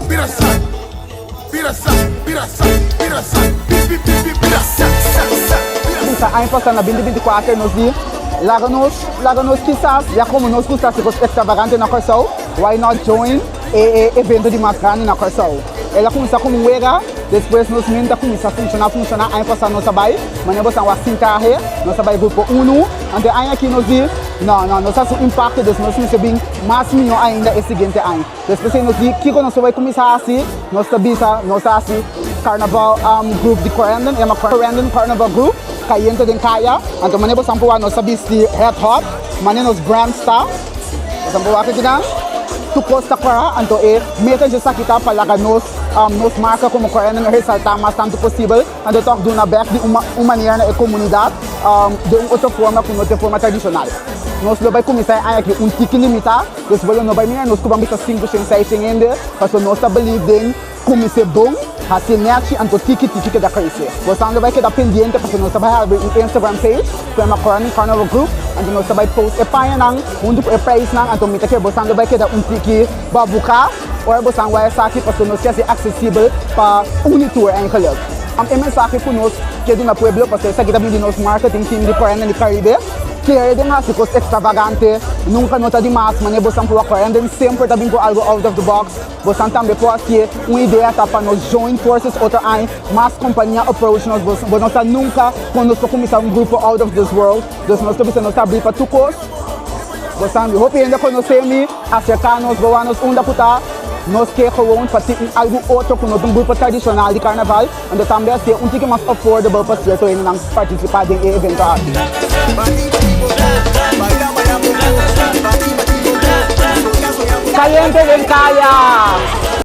Bira sa, bira sa, bira sa, bira sa, bi bi bi bi bira sa sa sa. Kuminsá aña pasá na 2024 nos di, Laga nos, laga nos kisas, ya komo nos gusta hasi kos ekstravagante na Kòrsou, why not join e e evento di mas grandi na Kòrsou? El a kuminsá komo un wega, despues nos mente a kuminsá funshoná, funshoná, aña pasá nos a bai, manera bo san wak sin trahe, nos a bai grupo unu, anto e aña aki nos di, no, no, nos hasi un impakto, dus nos mester bin mas mihó ainda e siguiente aña. Despues ei nos di kiko nos ta bai kuminsá hasi, nos ta bisa nos ta hasi Carnaval Group di Corendon, e yama Corendon Carnaval Group, Kayente den Kaya. Anto manera bo san por wak nos ta bisti het hot, manera nos brand sta, bo san por wak akinan, tur kos ta kora, anto e meta dje esaki ta pa laga nos nos marka komo Corendon resaltá mas tantu posibel, anto tòg duna bèk di un manera na e komunidat den un otro forma ku no ta e forma tradishonal. Nos lo bai kuminsá e aña aki un tiki limitá. Dus bo lo no bai mira nos ku ban bisa 500, 600 hende, pasobra nos ta believe den kumins'é bon, hasié nèchi, anto tiki tiki keda krese. Bosan lo bai keda pendiente pasobra nos ta bai habri un Instagram page ku yama Corendon Carnival Group, anto nos ta bai post e pañanan huntu ku e prijsnan, anto mi ta kere bosan lo bai keda un tiki babuká ora bosan wak esaki pasobra nos ke hasié aksesibel pa un i tur eigenlijk. E mensahe ku nos ke duna pueblo pasobra esaki ta bini di nos marketing team di Corendon di Caribe. Kere den hasi kos ekstravagante nunka no ta dimas, manera bosan por wak Corendon semper ta bin ku algu out of the box. Bosan tambe por hasié. Un idea ta pa nos join forces otro aña, mas kompania approach nos, bo no sa nunka kon nos por kuminsá un grupo out of this world. Dus nos ta bisa nos ta abrí pa tur kos. Bosan di hopi hende konosé mi, aserká nos, bo wak nos unda ku ta. Nos ke gewoon pa tin un algu otro ku no ta un grupo tradishonal di karnaval. Anto tambe a ser un tiki mas affordable pa cierto hendenan participa den e evento aki. Cayente den Caya!